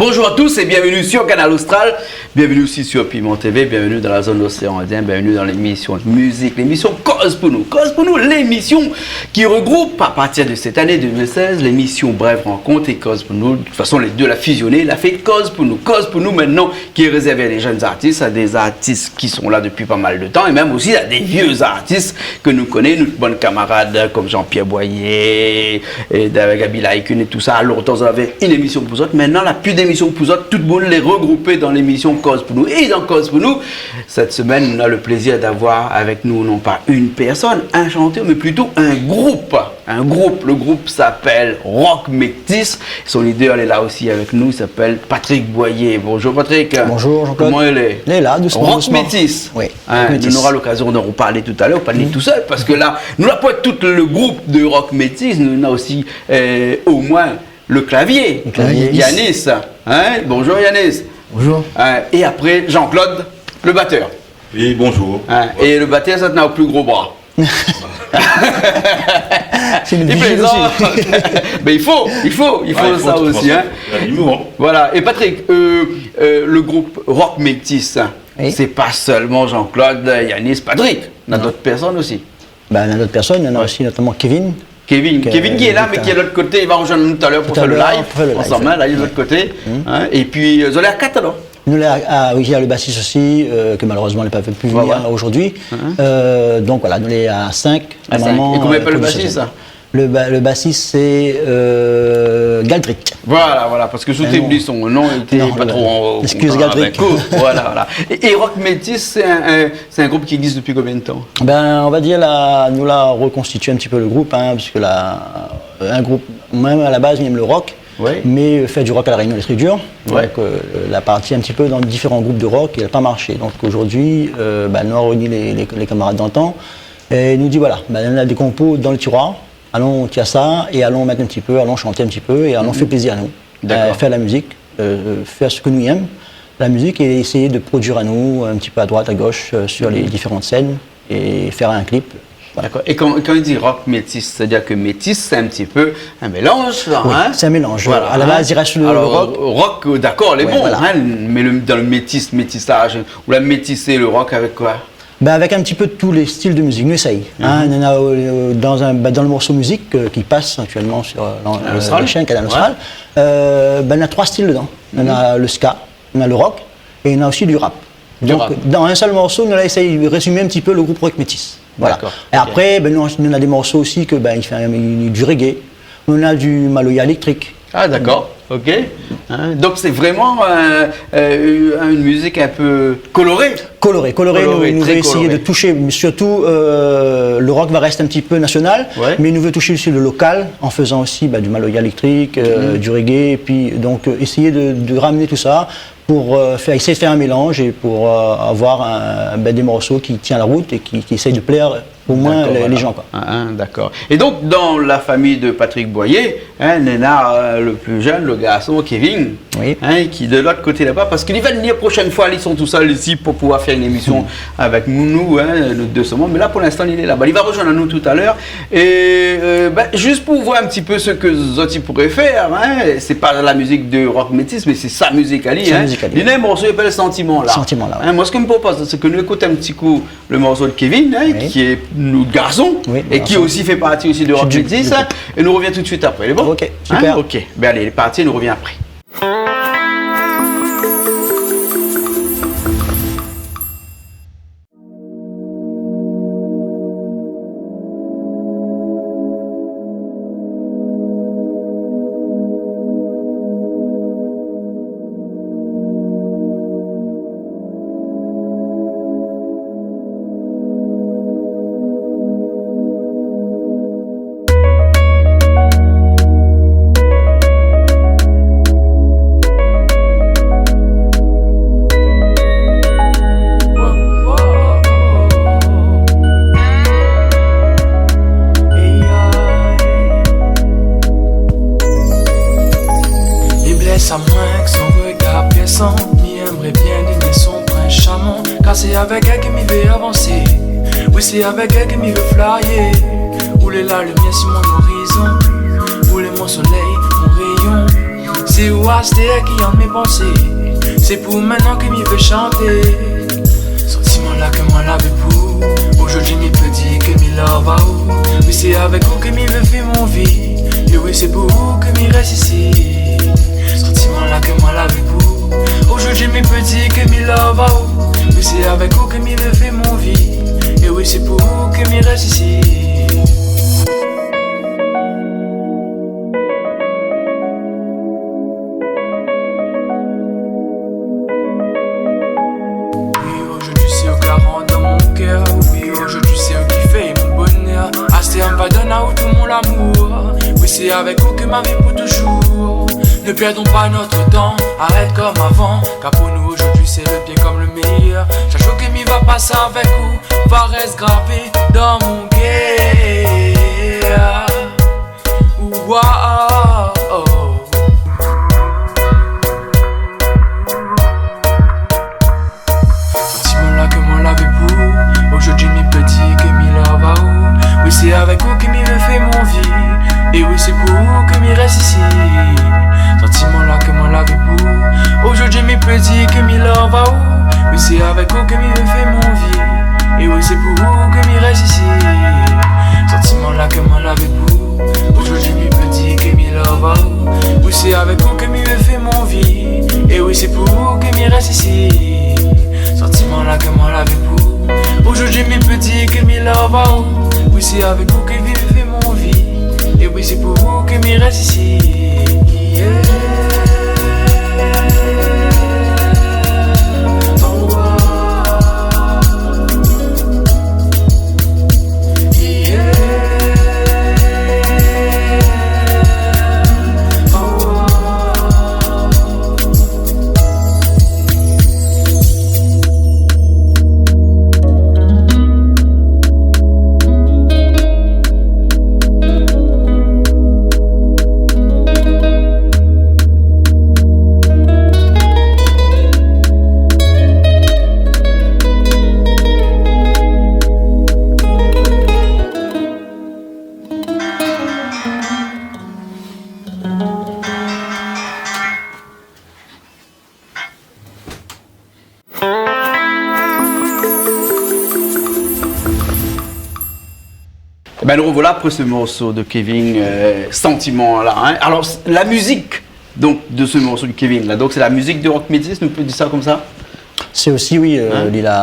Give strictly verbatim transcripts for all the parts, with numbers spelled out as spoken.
Bonjour à tous et bienvenue sur Kanal Austral. Bienvenue aussi sur Piment T V. Bienvenue dans la zone océan Indien. Bienvenue dans l'émission de musique, l'émission Koz pou nou. Koz pou nou, l'émission qui regroupe à partir de cette année deux mille seize l'émission Brève Rencontre et Koz pou nou. De toute façon, les deux la fusionné, la fé Koz pou nou. Koz pou nou maintenant, qui est réservé à des jeunes artistes, à des artistes qui sont là depuis pas mal de temps, et même aussi à des vieux artistes ke nou koné, nout bann kamarad, euh, konm Jean-Pierre Boyer, é David Gabilay, ke nou, tousa, lontan, zot lavé in émission pou zot. Mintnan, la pi d'émission pou zot, tout moun lé regroupé dan lémission Koz pou nou. É dan Koz pou nou, sèt semèn, nou na le plézir d'avoir avèk nou non pa in pèrsone, in shantèr, mé plito in group. In group, le group i apèl Rock Métis. Son leader, li lé la osi avèk nou, li apèl Patrick Boyer. Bonjour Patrick. Bonjour Jean-Claude. Koman i lé ? Lé la, dousman, Rock dousman. Métis. Oui, in, Rock Métis. Nou nora lokazion d'an reparlé talèr, pa li tousèl, parske la, nou la poin tout le group de Rock Métis, nou na osi, euh, omoin le klavié. Le klavié. Yanis. In ? Bonjour Yanis. Bonjour. In, é apré, Jean-Claude, le batèr. Oui, bonjour. In ? É le batèr, sa té na le pli gro bra. Sé in bijou osi. I plézant. Mé i fo, i fo, i fo sa osi, in. Ouais, i fo, de toute façon. Il y a l'humour, hein. Voilà. É Patrick, euh, euh, le group Rock Métis, oui, sé pa sèlman Jean-Claude, Yanis, Patrick. Non. Na d'ot pèrsone osi. Ben, na d'ot pèrsone, na osi notaman Kevin. Kevin, Kevin ki lé la, mé ki lé de lot koté, li va rozoinn anou talèr pou fé le live ansanm, in, la li lé de lot koté, in. É pi, euh, zot lé a kat alor ? Nou lé a, a, oui, na le basis osi, euh, ke malerezman li pé pi vnir zordi. Euh, donk voilà, nou lé a sink, normalman. A sink. É koman i apèl le basis, sa ? Le ba-, le basis, sé, euh, Galdric. Voilà, voilà, parske si ou té di son nom, li té pa tro an kontan avèk ou. Voilà, voilà. É, é Rock Métis, sé in, in, sé in group ki égzis dopi konbien d'tan ? Ben, on va dir la, nou la rekonstitié in ti pé le group, in, parske la, euh, in group, moin mèm a la baz, mi èm le rock, mé, euh, fé du rock a La Rényon, lé tré dir. Ouais. Donk, euh, la parti in ti pé dan diféran group de rock, é la pa marshé. Donk zordi, euh, ben, nou la réini lé, lé, lé kamarad d'antan, é nou di, voilà, ben, nou na dé konpo dan le tiroir, alon tir sa, é alon mèt in ti pé, alon shant in ti pé, é alon fé plézir anou. D'accord. Euh, fé la mizik, euh, fé sak nou èm, la mizik, é éséy produir anou in ti pé a droit, a gosh, euh, sur les différentes scènes, é fé in clip. Voilà. D'accord. É kan, kan i di Rock Métis, sétadir ke métis, sé in ti pé in mélanz, sa, in ? Oui, sé in mélanz. Voilà, a la baz, i rès le, le rock. Alor, rock, euh, dakor, lé bon, in, mé le, dan le métis, métisaz, ou la métisé le rock avèk koi ? Ben, avèk in ti pé tout lé stil de mizik, nou éséy, in. Nou na, euh, dan in, ben, dan le morso mizik, euh, ki pas aktièlman sur, euh, la, euh, la shèn Kanal Austral, euh, ben, na troi stil dedan. Nou na le ska, nou na le rock, é nou na osi du rap. Du rap. Donk, dan in sèl morso, nou la éséy rézimé in ti pé le group Rock Métis. Voilà. D'accord. É apré, ben, nou, nou na dé morso osi ke, ben, i fé in, du reggae, nou na du maloya éléktrik. Ah, d'accord. Ok. In, donk sé vréman, euh, euh, in mizik in pé koloré. Koloré, koloré, nou, nou vé éséy touché, mé sirtou, euh, le rock va rès in ti pé nasional, mé nou vé toush osi le lokal, an fézan osi, ben, du maloya éléktrik, euh, du reggae, é pi, donk, euh, éséy de, de ramné tousa pou, euh, fé, éséy fé in mélanz é pou, euh, avoir in, ben, dé morso ki tien la rout é ki, ki éséy de plèr omoin lé, lé jan, koi. D'accord, voilà. In, in, d'accord. É donk, dan la famiy de Patrick Boyer, in, néna, euh, le pli jenn, le garson, Kevin, in, ki lé de lot koté laba, parske li va vnir proshèn foi, li lé tousèl isi pou pouvoir fé in émision avèk nou, nou, in, nou dé solman. Mé la, pou linstan, li lé laba. Li va rozoinn anou talèr. É, euh, ben, zis pou voir in ti pé sak zot i pouré fé, in, sé pa la mizik de Rock Métis, mé sé sa mizik ali, in. Sa mizik ali. Li néna in morso i apèl Santiman la. Santiman la, ouais. In, moin, sak mi propoz, sé ke nou ékout in ti kou le morso de Kevin, in, ki lé nout garson, é ki osi fé parti osi de Rock Métis, in, é nou rovien tout de suit apré. Lé bon ? Ok, super. In ? Ok. Ben alé, lé parti, nou rovien apré. Li blès amoin èk son regar pèsan, mi èmré bien li, mé son prinsipaman, kar sé avèk èl ke mi vé avansé. Oui, sé avèk èl ke mi vé flyé. Ou lé la limièr si mon orizon, ou lé mon solèy, mon réyon. Si Sé ou astèr ki ann mé pansé, sé pou mintnan ke mi vé shanté. Santiman la ke moin lavé pou ou, ojourdui mi pé dir ke mi love aou. Oui, sé avèk ou ke mi vé fé mon vi, é oui, sé pou ou ke mi rès isi. Santiman la ke moin lavé pou ou, ojourdui mi pé dir ke mi love aou. Oui, sé avèk ou ke mi vé fé mon vi, é oui, sé pou ou ke mi rès isi. Oui, ojourdui sé ou ki la rant dan mon kèr. Oui, ojourdui sé ou ki fé mon bonèr. Astèr mi va donn aou tout mon lamour. Oui, sé avèk ou ke ma vi pou toujour. Ne perdons pas notre temps, arrête comme avant. Car pour nous aujourd'hui c'est le pire comme le meilleur. Shak jour ke mi va pasé avèk ou va rès gravé dan mon kèr. Ouah, oh, oh. Santiman la ke moin lavé pou ou, ojourdui mi pé dir ke mi love aou. Oui, sé avèk ou ke mi vé fé mon vi, é oui, sé pou ou ke mi rès isi. Santiman la ke moin lavé pou ou, ojourdui mi pé dir ke mi love aou. Oui, sé avèk ou ke mi vé fé mon vi, é oui, sé pou ou ke mi rès isi. Santiman la ke moin lavé pou ou, ojourdui mi pé dir ke mi love aou. Oui, sé avèk ou ke mi vé fé mon vi, é oui, sé pou ou ke mi rès isi. Santiman la ke moin lavé pou ou, ojourdui mi pé dir ke mi love aou. Oui, sé avèk ou ke mi vé fé mon vi, é oui, sé pou ou ke mi rès isi. Yeah. Oh, oh. Ébin, nou revoilà apré se morso de Kevin, euh, Santiman la, hein. Alor, la mizik, donk, de se morso de Kevin la, donk, sé la mizik de Rock Métis, nou pé dir sa konmsa ? Sé osi, oui, euh, li la,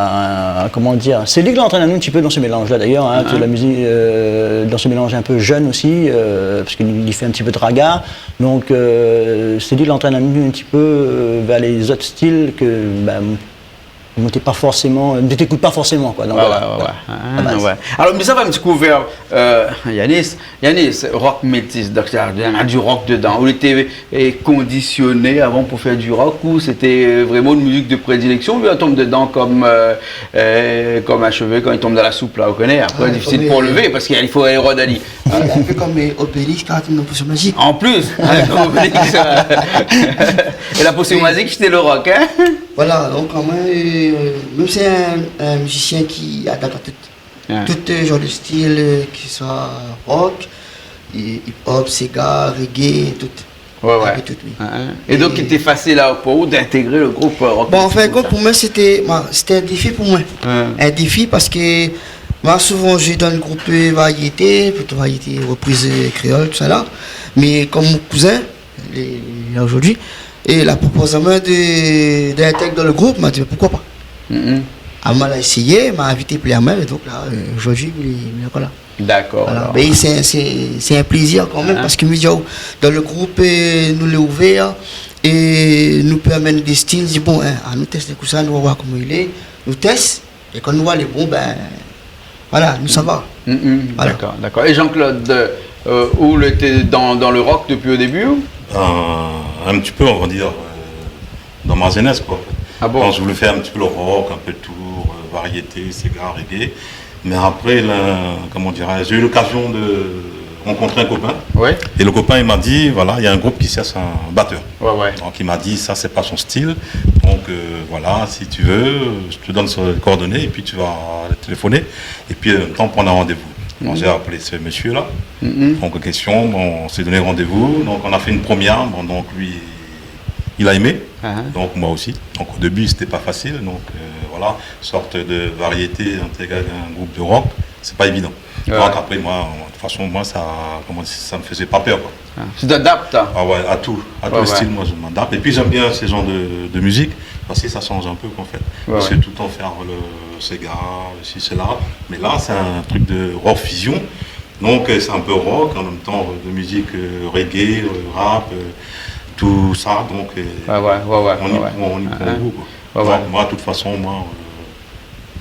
euh, koman dir, sé li ki la antrèn anou in ti pé dan se mélanz-la, dayèr, hein, tout la mizik, euh, dan se mélanz in pé jenn osi, euh, parske li, li fé in ti pé de raga. Donk, euh, sé li ki la antrèn anou in ti pé, euh, vèr lé zot stil ke, bin, nou té pa forséman, nou té ékout pa forséman, koi, dan, ouais, voilà, ouais, ouais, ouais. Hein, a la baz. Ouais. Alor, mé sa va in ti kou vèr, euh, Yanis. Yanis, Rock Métis, donk, sa néna du rock dedan. Ou lété, euh, kondisioné avan pou fèr du rock, ou sété, euh, vréman in mizik de prédilection, ou la tonm dedan konm, euh, euh, konm in shové kan li tonm dan la soup, la, ou koné. Apré, difisil pou anlèv, parske i fo alé rod ali. Ah, ouais, ouais. Sé in pé konm, euh, Obélix, kan li tonm dan la posion mazik. An plis, hein, konm Obélix, euh, é la posion mazik, sété le rock, hein. Voilà, donk, kan mèm, euh, mèm sé in, in mizisien ki adapt a tout. Ouais. Tout, euh, janr de stil, euh, ke se soi rock, hi-, hip-hop, séga, reggae, tout. Ouais, ouais. Avèk tout, oui. Hein, hein. É donk, é té fasil pou ou d'intégré le group, euh, Rock Métis konmsa ? Bon, an fin de kont, pou moin, sété, ma, sété in défi pou moin. Ouais. In défi parske moin, souvan, mi zoué dan le group, euh, variété, plito variété, repriz, euh, kréol, tousala. Mé konm mon kouzin, lé, lé la ojourdui, é la propoz amoin de, d'intèg dan le group, ma di, mé poukoi pa ? Mhm. Ah, ma la éséyé, ma invité plin amoin, é donk la, euh, ojourdui, mi, mi lé ankor la. Dakor, voilà. Alor. Mé sé, sé, sé in plézir kan mèm, parske mi di, oh, dan le group, euh, nou lé ouvèr, é nou pé amenn dé stil, di, bon, hein, anou tès in kou sa, nou va voir koman i lé, nou tès, é kan nou voi lé bon, bin, voilà, nou sava. Mm, mm, voilà. Dakor, dakor. É Jean-Claude, euh, ou lété dan, dan le rock dopi o début, ou ? Euh, un petit peu, on va dire, euh, dans ma jeunesse, quoi. Ah bon ? Quand je voulais faire un petit peu le rock, un peu de tout, euh, variété, séga, reggae. Mais après, là, comment dirais-je, j'ai eu l'occasion de rencontrer un copain. Ouais. Et le copain, il m'a dit, voilà, il y a un groupe qui cherche un batteur. Ouais, ouais. Donc, il m'a dit, ça, c'est pas son style. Donc, euh, voilà, si tu veux, je te donne ses coordonnées et puis tu vas téléphoner. Et puis, euh, en même temps, prendre un rendez-vous. Donc, j'ai appelé ce monsieur-là. Mhm. Donc, question, bon, on s'est donné rendez-vous. Donc, on a fait une première. Bon, donc, lui, il a aimé. Ah. Donc moi aussi. Donc au début, c'était pas facile. Donc, euh, voilà, sorte de variété, intégrer un groupe de rock, c'est pas évident. Ouais. Donc après, moi, de toute façon, moi, ça, comment dire, ça me faisait pas peur, quoi. Ah. Tu t'adaptes, hein. Ah ouais, à tout, à tout style, moi, je m'adapte. Et puis, j'aime bien ce genre de, de musique, parce que ça change un peu, quoi, en fait. Ouais, ouais. Parce que tout le temps faire le séga, ceci, cela. Mais là, c'est un truc de rock fusion. Donc, euh, c'est un peu rock, en même temps, euh, de musique, euh, reggae, euh, rap, euh, tout ça. Donc, euh, on y prend, on y prend goût, quoi. Ouais, ouais. Moi, moi, de toute façon, moi,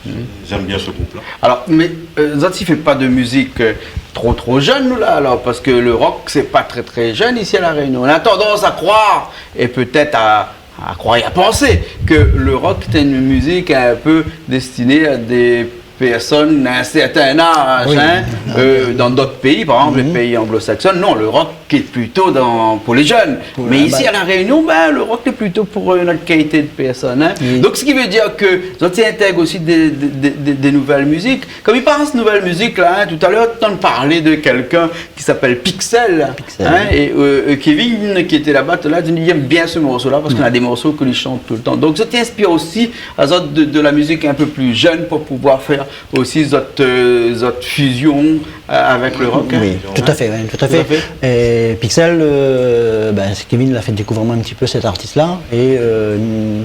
euh, j'aime bien ce groupe-là. Alors, mais, euh, zot i fé pa de mizik, euh, tro, tro jenn, nou, la, alors, parce que le rock, c'est pas très, très jeune ici à La Réunion. On a tendance à croire, et peut-être à, à croire et à penser, que le rock est une musique un peu destinée à des personnes d'un certain âge, hein, euh, dans d'autres pays, par exemple, les pays anglo-saxons, non, le rock est plutôt dans, pour les jeunes. Mais ici, à La Réunion, ben, le rock est plutôt pour, euh, une autre qualité de personne, hein. Oui. Donc, ce qui veut dire que zot i intèg aussi des, des, des, des, des nouvelles musiques. Comme il parle de nouvelles musiques, là, hein, tout à l'heure, on parlait de quelqu'un qui s'appelle Pixel, hein, et, euh, euh, Kevin, qui était là-bas, là, il aime bien ce morceau-là, parce qu'on a des morceaux que lui chante tout le temps. Donc, zot i inspir aussi azot de, de la musique un peu plus jeune pour pouvoir faire aussi zot, euh, zot fusion, euh, avec le rock, hein. Oui, tout à fait, ouais, tout à fait. Tout à fait. Et Pixel, euh, ben, c'est Kevin l'a fait découvrir moi un petit peu cet artiste-là, et, euh,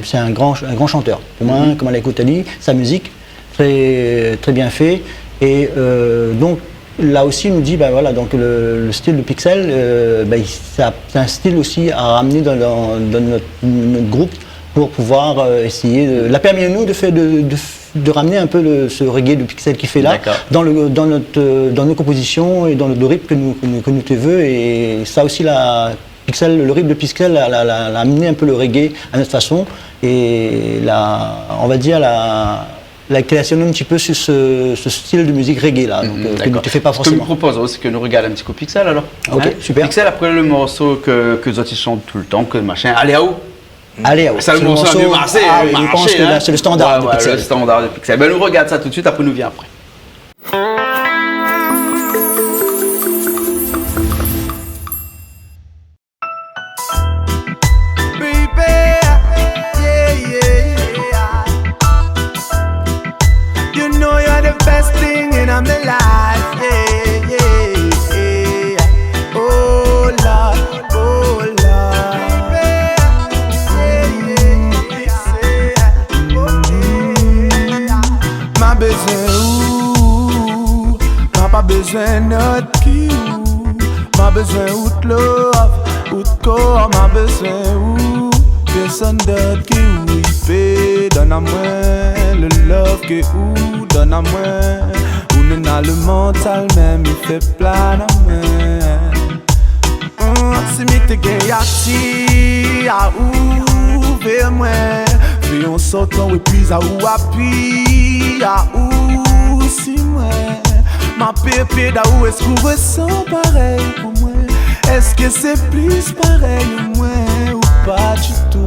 c'est un grand, un grand chanteur. Pour moi, hein, comme on l'écoute, lui, sa musique, très, très bien fait. Et, euh, donc, là aussi, il nous dit, ben voilà, donc le, le style de Pixel, euh, ben, il, c'est un, c'est un style aussi à ramener dans, dans, dans notre, notre groupe pour pouvoir, euh, essayer de, la permis à nous de faire, de, de, de ramener un peu le, ce reggae de Pixel qu'il fait là, dans le, dans notre, euh, dans nos compositions et dans le rythme que nous, que nous, que nous te veux. Et ça aussi, la, Pixel, le rythme de Pixel, la, la, la, la amené un peu le reggae à notre façon. Et la, on va dire, la, la création un petit peu sur ce, ce style de musique reggae là, donc, euh, que nous te fais pas forcément. Ce que je propose, c'est que nous regarde un petit coup Pixel, alors. Ok, super. Pixel, après le morceau que, que zot i chante tout le temps, que machin, Allez, aou. Allez, aou. C'est le morceau, ah oui, je pense que là, c'est le standard de Pixel. Le standard de Pixel. Ben, nou regard sa tout de suite, après nou vien après. Baby, yeah, yeah, yeah. You know you're the best thing in my life, yeah, yeah, yeah. Oh Lord, oh Lord. Baby, yeah, yeah, yeah. Ma bezoin ou, ma pa bezoin not ki ou. Ma bezoin out love, out kor, ma bezoin ou. Personn dot ki ou i pé donn amoin le love ke ou donn amoin. Ou néna le mantal mèm i fé plane amoin. Hmm, si mi té gingn ati aou vèr moin, fé an sort ou épuiz aou apui aou si moin. Ma pépé d'aou, èske ou resan parèy pou moin? Èske sé plis parèy moin ou pa ditou?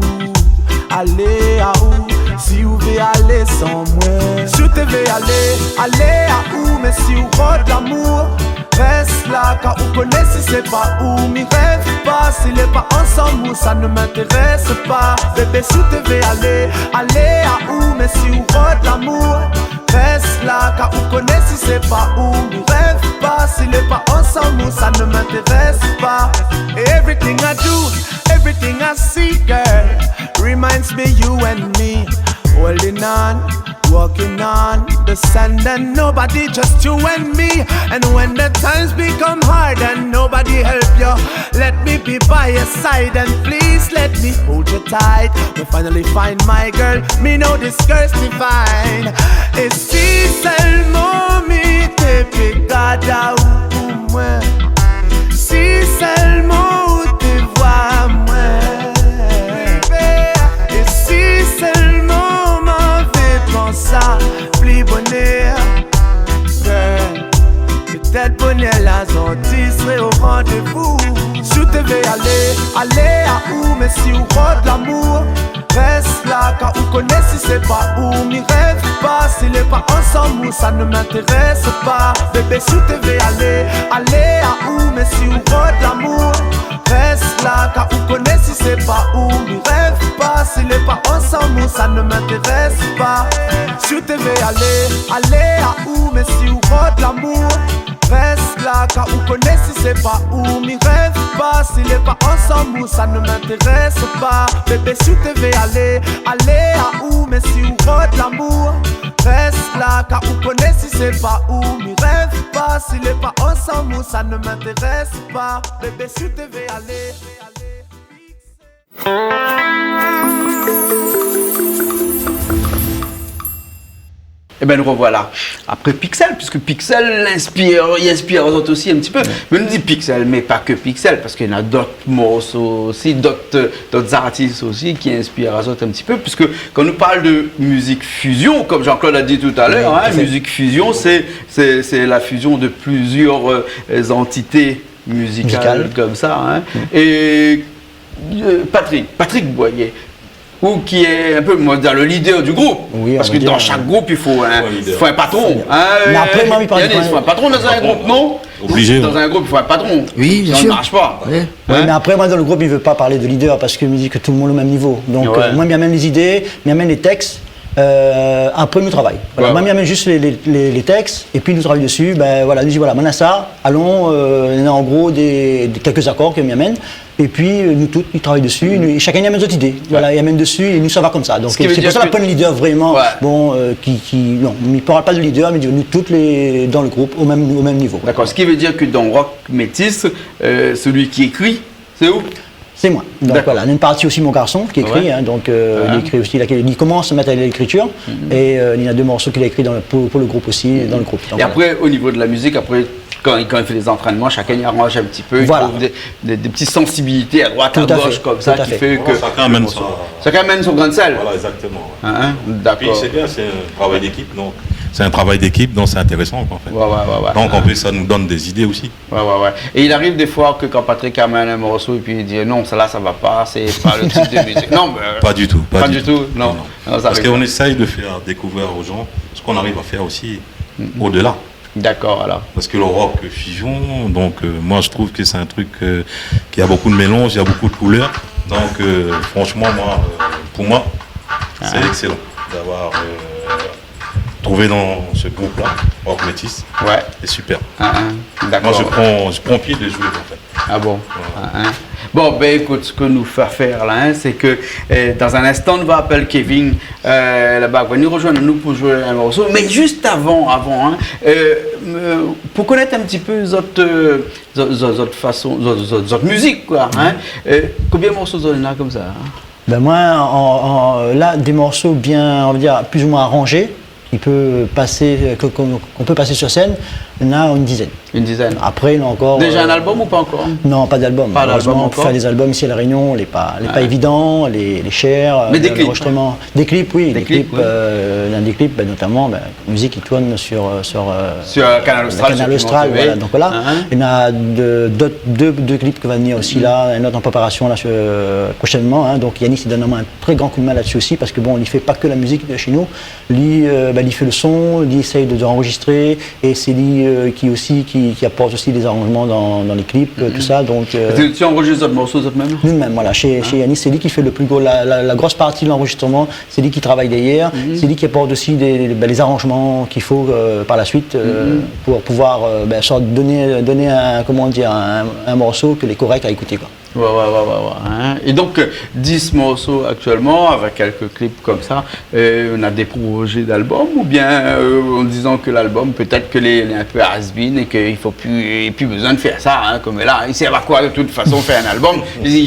Alé aou, si ou vé alé san moin. Si ou té vé alé, alé aou, mé si ou rod lamour, rès la, kar ou koné si sé pa ou, mi rèv pa, si lé pa ansanm ou, sa ne m'intéresse pas. Bébé, si ou té vé alé, alé aou, mé si ou rod lamour, rès la, kar ou koné si sé pa ou, mi rèv pa, si lé pa ansanm ou, sa ne m'intéresse pas. Everything I do, everything I see, girl, reminds me you and me, holding on, walking on the sand and nobody, just you and me. And when the times become hard and nobody help you, let me be by your side and please let me hold you tight. We finally find my girl, mi know this girl's divine. É si sèlman mi té pé gard aou pou moin, si sèlman ou té voi amoin, é si sèlman ma vé pans a pli bonèr, girl. Pétèt bonèr la zanti sré o randévou. Si ou té vé alé, alé aou, mé si ou rod lamour, Rès la, kar ou koné si sé pa ou, mi rèv pa. Si lé pa ansanm ou, sa ne m'intéresse pas. Bébé, si ou té vé alé, alé aou, mé si ou rod lamour, rès la, kar ou koné si sé pa ou, mi rèv pa. Si lé pa ansanm ou, sa ne m'intéresse pas. Si ou té vé alé, alé aou, mé si ou rod lamour, rès la, kar ou koné si sé pa ou, mi rèv pa. Si lé pa ansanm ou, sa ne m'intéresse pas. Bébé, si ou té vé alé, alé aou, mé si ou rod lamour, rès la, kar ou koné si sé pa ou, mi rèv pa. Si lé pa ansanm ou, sa ne m'intéresse pas. Bébé, si ou té vé alé. Ében, nou rovoila apré Pixel, puisk Pixel i inspir, i inspir azot osi in ti pé. Mé nou di Pixel, mé pa ke Pixel, parske néna dot morso osi, dot, dot artis osi ki inspir azot in ti pé, puisk kan nou parl de mizik fizion, kom Jean-Claude la di talèr, in, mizik fizion, sé, sé, sé la fizion de plizièr, eu, antité mizikal komsa, in. É, eu, Patrick, Patrick Boyer, ou ki lé in pé, mi sa dir, le lidèr du group, parske dan shak group i fo in, i fo in patron, in. Mé apré, moin, mi parl Yannis, i fo in patron dan in group, non ? Oblizé. Dan in group i fo in patron. Sinon i marsh pa. Wi, biensir. Mé apré, moin, dan le group, mi vé pa parl de lidèr parske mi di ke tout le moun lé o mèm nivo. Donk, eu, moin, mi amèn lé zidé, mi amèn lé tèks, eu, apré nou travay. Voilà, moin, mi amèn zis lé, lé, lé, lé tèks, épi nou travay dési. Bin voilà, nou di, voilà, moin néna sa, alon, eu, néna an gro dé, dé, kèlk akor ke mi amèn. Épi, eu, nou tout, nou travay dési, nou, é shakinn i amèn son idé. Voilà, i amèn dési, é nou sava komsa. Donk, sé pou sa na poin de lidèr vréman, bon, eu, ki, ki, non, mi parl pa de lidèr, mé nou tout lé dan le group o mèm, o mèm nivo. Dakor. Sak i vé dir ke dan Rock Métis, eu, sélui ki ékri, sé ou ? Sé moin. Donk voilà, néna in parti osi mon garson ki ékri, in, donk, eu, li ékri osi, li komans a mèt a lékritir, é, eu, néna dé morso ke li la ékri dan le, pou, pou le group osi, dan le group. Donk voilà. É apré, o nivo de la mizik, apré, kan, kan i fé lé zantrènman, shakinn i aranz in ti pé, i trouv dé, dé, dé ti sansibilité a droit, a gosh, komsa, ki fé ke shakinn i amèn son, shakinn i amèn son grin de sèl. Voilà, égzaktoman, wé. In, in, dakor. Épi sé bien, sé in travay d'ékip, donk sé in travay d'ékip, donk sé intérésan, koi, an fèt. Wé, wé, wé, wé. Donk, an plis, sa i donn dé zidé osi. Wé, wé, wé. É i ariv défoi ke kan Patrick i amèn in morso, épi i di, non, sa la, sa va pa, sé pa le tip de mizik. Non, mé, eu, pa ditou, pa ditou, non. Non, non. Non, sa ariv pa. Parske nou éséy de fèr dékouvèr o jan sak nou ariv a fèr osi o-dela. Dakor, alor. Parske le rock fizion, donk, eu, moin mi trouv ke sé in truk, eu, ki na bonpé de mélanz, na bonpé de koulèr. Donk, eu, fransheman, moin, eu, pou moin, sé ékselan d'avoir, eu, trouvé dan se group-la, Rock Métis. Wé. Sé super. In, in. Dakor. Moin, mi pran, mi pran pié de zoué, an fèt. A bon ? Wé. In, in. Bon, bin, ékout, sak nou va fé la, in, sé ke, eu, dan in instan, nou va apèl Kevin, eu, laba, i va vni rozoinn anou pou zoué in morso. Mé zis avan, avan, in, eu, eu, pou konèt in ti pé zot, eu, zot, zot, zot fason, zot, zot, zot mizik, koi, in. Eu, konbien morso zot néna komsa, in ? Bin, moin, an, an, la, dé morso bien, on va dir, plis ou moin aranzé, ki pé pasé, eu, ke, ke, k'on pé pasé su sèn, néna in dizèn. In dizèn. Apré, néna ankor, eu... Déza in albom ou pa ankor ? Non, pa d'albom. Pa d'albom ankor. Malérezman, pou fé dé albom isi La Rényon, lé pa, lé pa évidan, lé, lé shèr, eu, lanrozistroman. Mé dé klip ? Dé klip, wi, dé klip, eu, néna dé klip, bin, notaman, bin, mizik ki tourn su, eu, su, eu, Kanal Austral, Kanal Austral, voilà. Donk voilà. In, in. Néna dé, dot, dé, dé klip ki va vnir osi la, in ot an préparasion la, su, eu, proshènman, in. Donk Yannis i donn amoin in trè gran kou d'min la-dsi osi, parske bon, li fé pa ke la mizik de shé nou. Li, eu, bin, li fé le son, li éséy de, de anrozistré, é sé li, eu, ki osi, ki, ki aport osi dé zaranzman dan, dan lé klip, eu, tousa, donk, eu... Zot i anrozistr zot morso zot mèm ? Nou mèm, voilà. Shé, shé Yannis, sé li ki fé le pli gro, la, la, la gro parti de lanrozistroman, sé li ki travay dèrièr, sé li ki aport osi dé, dé, bin, lé zaranzman k'i fo, eu, par la suit, eu, pou pouvoir, eu, bin, sort, doné, doné in, koman dir, in, in morso ke lé korèk a ékouté, koi. Wé, wé, wé, wé, wé, in. É donk, eu, dis morso aktièlman, avèk kèlk klip komsa, eu, ou na dé prozé d'albom, oubien, eu, an dizan ke lalbom, pétèt ke lé, lé in pé has-been é ke i fo pi, pi bezoin de fé sa, in, kom la, i sèrv a koi de tout fason fé in albom ?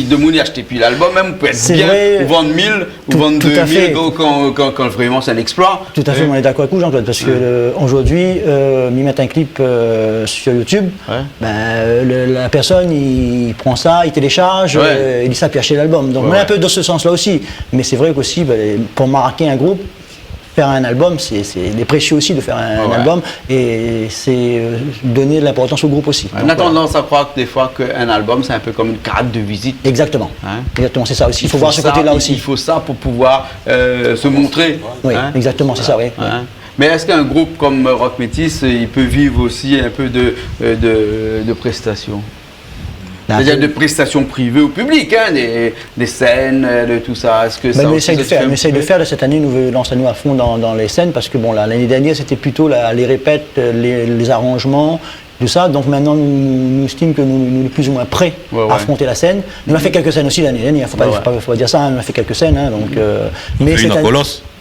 Demoun i ashté pi lalbom, mèm ou pé èt bien, ou vann mil, ou vann dé mil, kan, kan, kan vréman sé in éksploi. Tout à fait, moin lé dakor avèk ou, Jean-Claude, parske, eu, zordi, eu, mi mèt in klip, eu, su YouTube, bin, eu, le, la pèrsone, i pran sa, i télécharz, eu, i sa pi ashté lalbom. Donk, moin lé in pé dan se sans-la osi. Mé sé vré ke osi, bin, pou mark in group, Faire un album, c'est, c'est, il est précieux aussi de faire un, un album, et c'est, euh, donner de l'importance au groupe aussi. Ouais, on a tendance à croire que des fois qu'un album, c'est un peu comme une carte de visite. Exactement. Hein ? Exactement, c'est ça aussi. Il faut voir ce côté-là aussi. Il faut ça pour pouvoir, euh, se montrer. Oui, exactement, c'est ça, oui. Mais est-ce qu'un groupe comme Rock Métis, il peut vivre aussi un peu de, euh, de, de prestations ? C'est-à-dire de prestations privées au public, hein, des, des scènes, euh, de tout ça. Est-ce que ça aussi, ça se fait un petit peu ? Ben, nou éséy de fèr, nou éséy de fèr. Cette année, nou vé lans anou à fond dans, dans les scènes, parce que, bon, la, l'année dernière, c'était plutôt la, les répètes, euh, les, les arrangements, tout ça. Donc maintenant, nou, nou, nou estim ke nou, nou lé plus ou moins prêts à affronter la scène. Nou la fé kèk sèn osi l'année dernière, faut pas, faut pas, faut pas dire ça, hein, nou la fé kèk sèn, hein, donc, euh, mais cette année,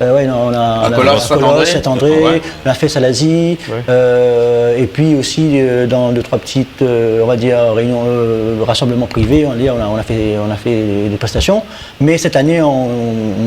euh, ouais, non, on a, on a fait Colos, Saint-André. Saint-André, ouais. On a fait Salazie, euh, et puis aussi, euh, dans deux, trois petites, euh, on va dire, réunions, euh, rassemblements privés, on va dire, on a, on a fait, on a fait des prestations. Mais cette année, on,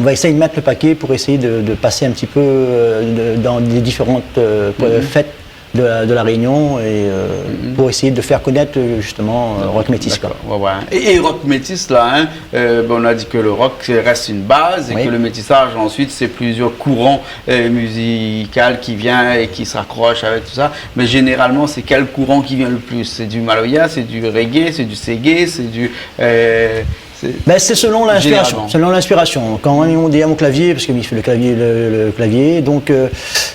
on va essayer de mettre le paquet pour essayer de, de passer un petit peu, euh, de, dans des différentes, euh, fêtes de la, de la Réunion et, euh, pour essayer de faire connaître, euh, justement, euh, Rock Métis, quoi. D'accord, ouais, ouais. Et, et Rock Métis, là, hein, euh, bon, on a dit que le rock, c'est, reste une base et que le métissage, ensuite, c'est plusieurs courants, euh, musicaux qui viennent et qui s'accrochent avec tout ça. Mais généralement, c'est quel courant qui vient le plus ? C'est du maloya, c'est du reggae, c'est du seggae, c'est du, euh, Ben, c'est selon l'inspiration. Généralement. Selon l'inspiration. Quand on est à mon clavier, parce que mi fé le clavier, le, le clavier, donc, euh,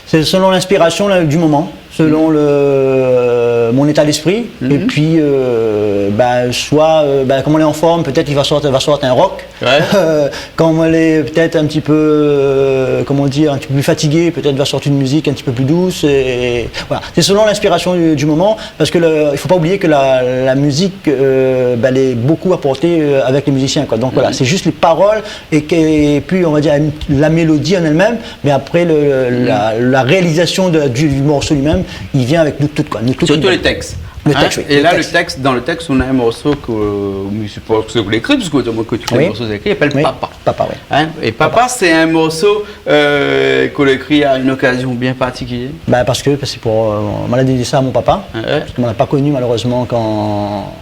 c'est selon l'inspiration, là, du moment, selon le, mon état d'esprit. Et puis, euh, ben, soit, euh, ben, comme on est en forme, peut-être il va sortir, va sortir un rock. Ouais. Euh, quand on est peut-être un petit peu, euh, comment dire, un petit peu plus fatigué, peut-être va sortir une musique un petit peu plus douce. Et voilà. C'est selon l'inspiration du, du moment. Parce que le, il faut pas oublier que la, la musique, euh, ben, elle est beaucoup apportée, euh, avec les musiciens, quoi. Donc voilà, c'est juste les paroles et que, et puis, on va dire, la mélodie en elle-même, mais après, le, la, la réalisation de, du, du morceau lui-même, il vient avec nous toutes, quoi. Nous toutes, surtout les textes. Le texte, oui, le texte. Et là, le texte, dans le texte, on a un morceau que, euh, je suppose que vous l'avez écrit, parce que, que tu écris le morceau, c'est écrit, il s'appelle Papa. Papa, oui. Hein ? Et Papa, c'est un morceau, euh, que l'on a écrit à une occasion bien particulière. Ben, parce que, parce que pour, euh, moin la dédi sa à mon papa, parce que moin la pa koni malheureusement quand,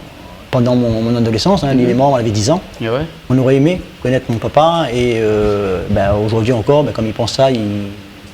pendant mon, mon adolescence, hein, il est mort, on avait dix ans. Ah ouais. On aurait aimé connaître mon papa et, euh, ben, aujourd'hui encore, ben, quand mi pans sa, mi,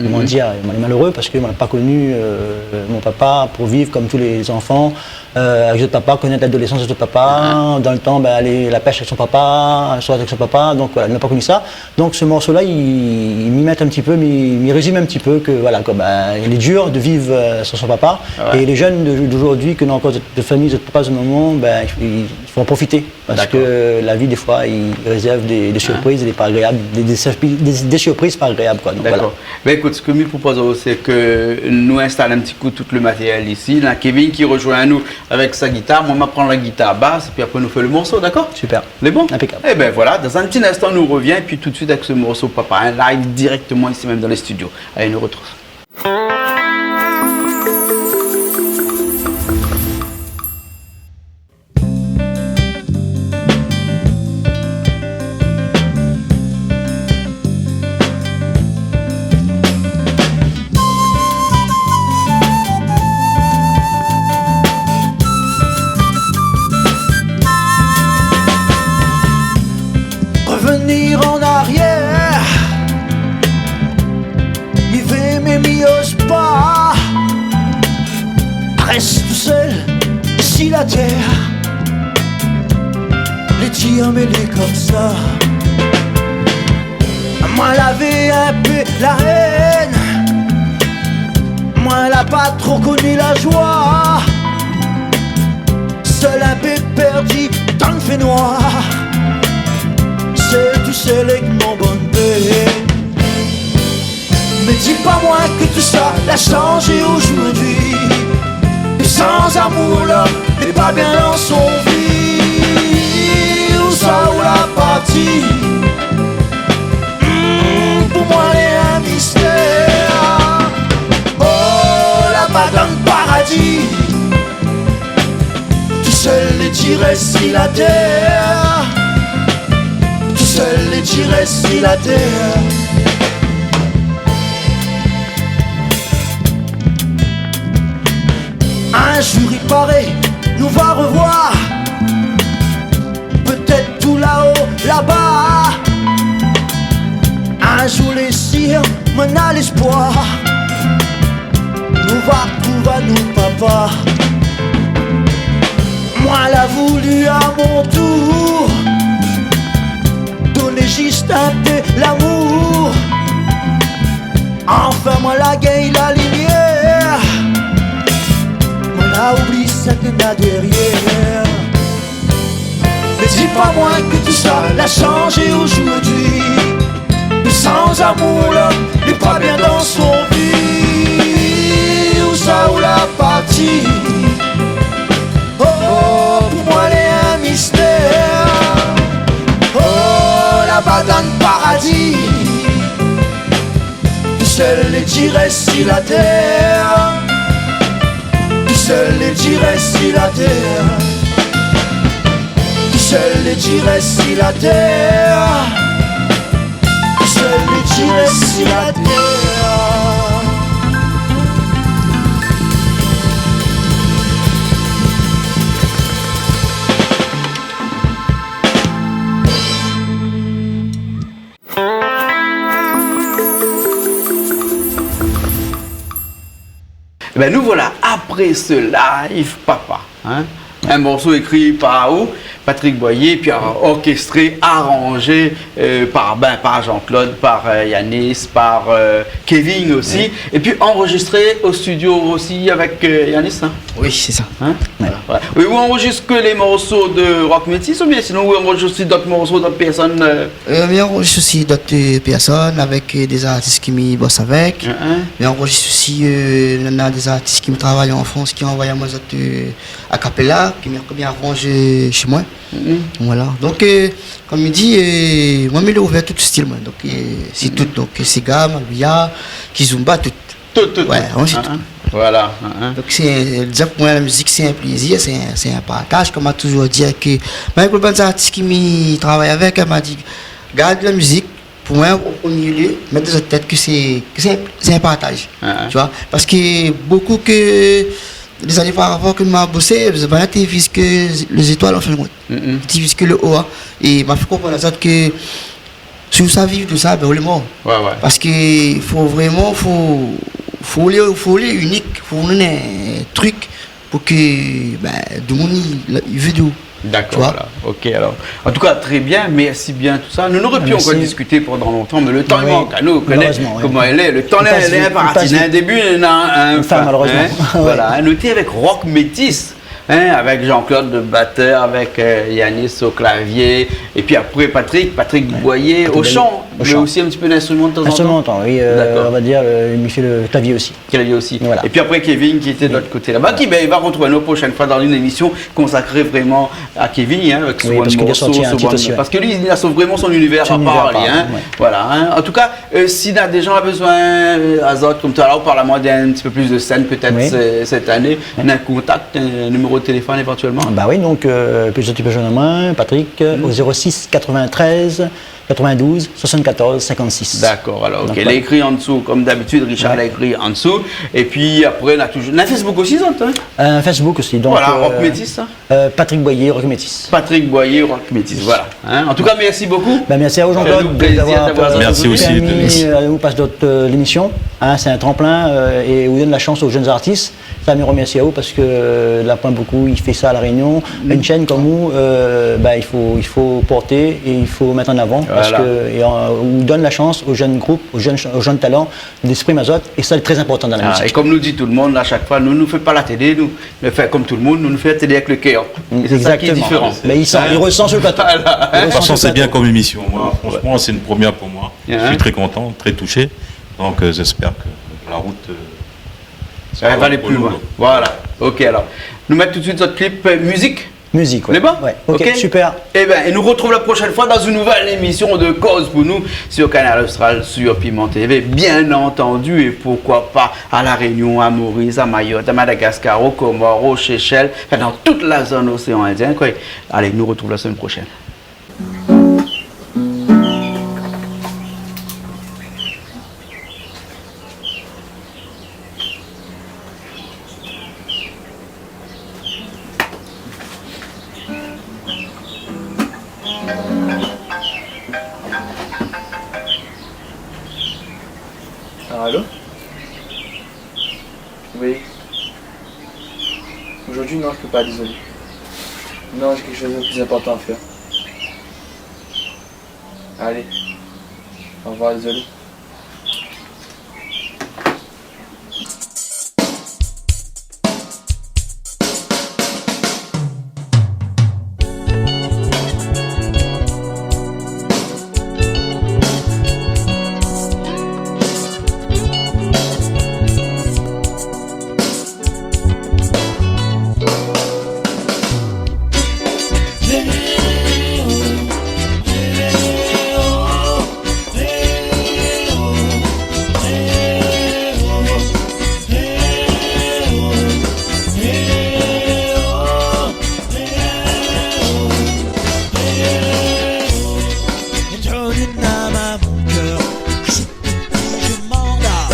koman dir, moin lé malheureux parce que moin la pa koni, euh, mon papa pour vivre comme tous les enfants, euh, avec zot papa, connaître l'adolescence de zot papa, dans le temps, ben, aller à la pêche avec son papa, le soir avec son papa, donc voilà, mi la pa koni sa. Donc ce morceau-là, il, il m'y met un petit peu, mi, mi résume un petit peu que, voilà, quoi, ben, il est dur de vivre, euh, sans son papa. Ah ouais. Et les jeunes de, d'aujourd'hui, que n'ont encore de, de famille, de papa, de maman, ben, il, il faut en profiter. Parce que la vie, des fois, il réserve des, des surprises, et pas agréables, des, des surprises, des, des surprises pas agréables, quoi. Donc, voilà. D'accord. Ben, écoute, ce que mi propoz, c'est que nou instal un petit coup tout le matériel ici. Là, Kevin qui rejoint nous avec sa guitare. Moin, mi pran la guitare basse, et puis après, nou fé le morceau, d'accord ? Super. Lé bon ? Impeccable. Eh ben voilà, dans un petit instant, nou revien, et puis tout de suite avec ce morceau, Papa, un live directement ici même dans les studios. Allez, nou retrouv. Revenir en arrière, mi vé, mé mi oz pa. Rès tousèl si la tèr. Lé ti anmélé konmsa. Moin lavé inpé la hèn. Moin la pa tro koni la joi. Sèl inpé pèrdi dan le fénoir. Sé tousèl èk mon bann pèn. Mé di pa moin ke tousa la shanzé ojourdui. San amour, lom lé pa bien dan son vi. Ousa ou la parti ? Hmm, pou moin lé in mistèr. Oh, laba dan paradi. Tousèl lé ti rès si la tèr. Tousèl lé ti rès si la tèr. In jour i paré nou va revoir. Pétèt tou la-o, laba. In jour lé sir, Moin na léspoir, nou va trouv anou papa. Moin la voulu a mon tour donn zis in pé lamour. Anfin moin la gingn la limièr. Moin la oubli sak néna dèrièr. Mé di pa moin ke tousa la sanzé ojourdui. San amour l'om lé pa bien dan son vi. Ousa ou la parti? Oh, pou moin lé in mistèr. Oh, laba dan paradi, tousèl lé di rès si la tèr. Tousèl lé di rès si la tèr. Tousèl lé di rès si la tèr. Tousèl lé di rès si la tèr. Ében, nou voila apré se live, papa, in. In morso ékri par ou, Patrick Boyer, épi, euh, orkéstré, aranzé, euh, par, bin, par Jean-Claude, par, euh, Yanis, par, euh, Kevin osi. Oui. Épi anrozistré o studio osi avèk, euh, Yanis, in. Oui, sé sa. In ? Voilà. Oui, ou anroziz ke lé morso de Rock Métis oubien sinon ou anroziz osi dot morso, dot pèrsone, euh ? Euh, mi anroziz osi dot, euh, pèrsone avèk, euh, dé zartis ke mi bos avèk. Mi anroziz osi, euh, néna dé zartis ke mi travay an Frans, ke anvoy amoin zot, euh, a capella, ke mi, ke mi aranz, euh, shé moin. Voilà. Donk, euh, konm mi di, euh, moin mi lé ouvèr tout stil, moin. Donk, euh, sé tout. Donk, euh, séga, maloya, kizomba, tout. Tout, tout, tout. Voilà. Donk, sé, euh, déza pou moin, la mizik, sé in plézir, sé in, sé in partaz. Konm ma touzour di ke, mèm pou bann zartis ke mi travay avèk, ma di, gard la mizik, pou moin, o promié lié, mèt dan zot tèt ke sé, ke sé in, sé in partaz. Tu vois ? Parske bonpé ke, lé zané par avan ke ma bosé, banna té viz ke lé zétoil an fin de kont. Té viz ke lo o, in. É ma fé konprann azot ke si ou sa viv de sa, bin, ou lé mor. Parske fo vréman, fo, fo lé, fo lé inik, fo néna in trik pou ke, bin, domoun i, i vé de ou. Dakor, voilà. OK, alor. An tou ka, tré bien, mèrsi bien, tousa. Nou noré pi ankor diskité pandan lontan, mé lo tan i mank anou, ou koné koman i lé. Lo tan lé, lé inparti. Néna in débi, néna in fin, malérezman. Voilà, in, nou té avèk Rock Métis, in, avèk Jean-Claude, le batteur, avèk, euh, Yanis o klavié, épi apré Patrick, Patrick Boyer o shan, mé osi in ti pé d'instriman de tan zan tan. Instriman, oui, euh, on va dire, euh, mi fé lo klavié osi. Klavié osi. Voilà. Épi apré, Kevin, ki lété de lot koté laba, ki, bin, i va artrouv anou la proshèn foi dan in émision konsakré vréman a Kevin, in, avèk son morso, son bann, parske li, li na son, vréman son inivèr a par li, in. Voilà, in. An tou ka, euh, si na dé zan la bezoin, euh, azot, konm talèr ou parl amoin d'in ti pé plis de sèn, pétèt, sèt ané, in kontak, in niméro de téléfone évantièlman. Ba oui, donk, euh, pétèt ou pé zoinn amoin, Patrick, euh, o zéro six quatre-vingt-treize quatre-vingt-douze soixante-quatorze cinquante-six. Dakor, alor, OK. Donk, voilà. Lé ékri an dsou, konm dabitid, Richard la ékri an dsou. Épi apré, na touzour, na Facebook osi, zot, in ? Euh, Facebook osi, donk, voilà, euh, Rock Métis, in ? Euh, Patrick Boyer, Rock Métis. Patrick Boyer, Rock Métis, voilà. In ? An tou ka, mèrsi bokou. Bin, mèrsi a ou, Jean-Claude, de m'avoir, euh, pèrmi, euh, de pas dot, euh, lémision. Fé anou plézir d'avoir, mèrsi osi, Denis. In, sé in tranplin, euh, é ou donn la shans o jenn artis. Sa, mi romèrsi aou parske, euh, la poin bonpé i fé sa a La Rényon. In shèn konm ou, euh, ba, i fo, i fo porté é i fo mèt an avan parske, é, euh, ou donn la shans o jenn group, o jenn, o jenn talan de s'éksprim azot, é sa, lé tré inportan dan la mizik. É konm nou di tout domoun, a shak foi, nou, nou fé pa la télé, nou, mé, anfin, konm tout domoun, nou, nou fé la télé avèk lo kèr. É sé sa ki lé diféran. Mé i san, i resan su lo plato. Voilà. I resan su lo plato. Franchement, c'est bien comme émission. Moi, franchement, c'est une première pour moi. Je suis très content, très touché. Donc, euh, j'espère que la route, euh, sa va alé pli loin. Voilà. OK, alor. Nou mèt tout suit zot klip, euh, mizik. Mizik, ouais. Lé bon ? Ouais. OK, super. Ében, é nou artrouv la proshèn foi dan in nouvèl émision de Koz pou nou sur Kanal Austral, sur Piment TV, bien entendu, é poukoi pa a La Rényon, a Moris, a Mayot, a Madagaskar, o Komor, o Séshèl, anfin, dan tout la zone oséan Indien, koi. Alé, nou artrouv la semèn proshèn. Oui. Aujourd'hui, non, je peux pas, désolé. Non, j'ai quelque chose de plus important à faire. Allez, au revoir, désolé. Donne une âme à mon cœur, je supplie, je m'en vas.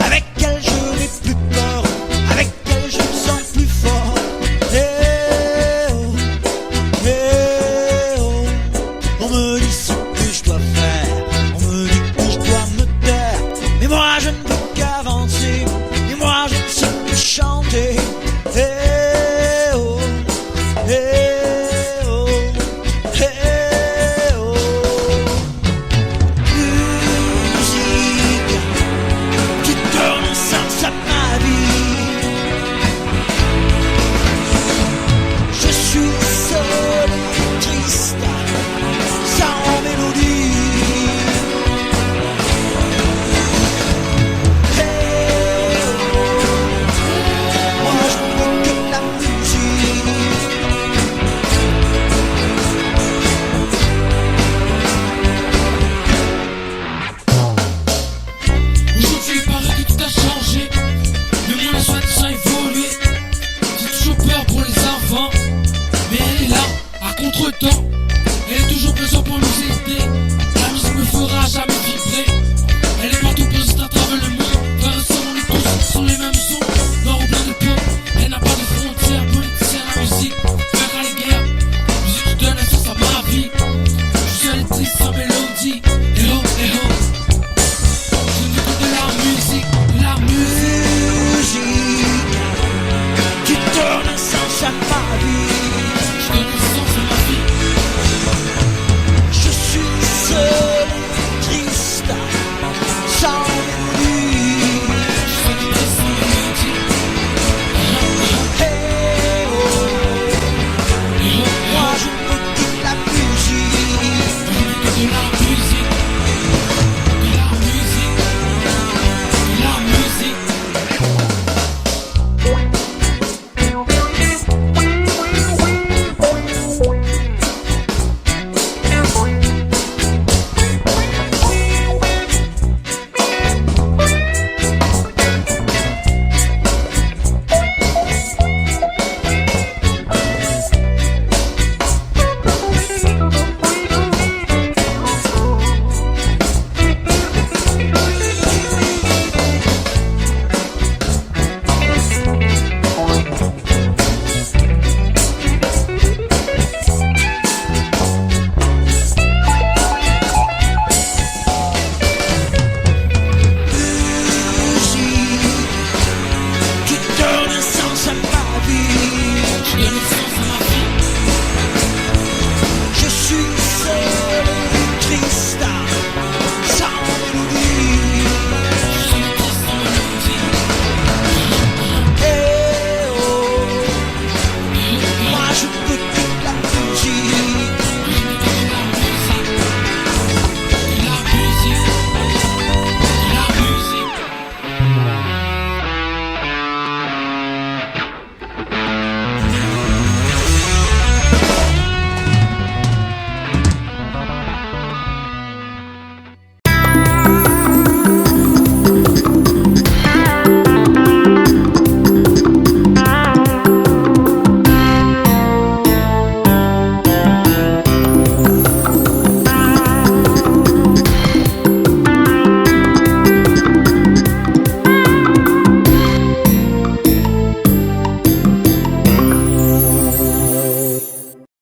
Avec elle, je n'ai plus peur, avec elle, je me sens plus fort. Eh oh, eh oh. On me dit ce que je dois faire, on me dit que je dois me taire. Mais moi, je ne veux qu'avancer, mais moi, je ne sais plus chanter.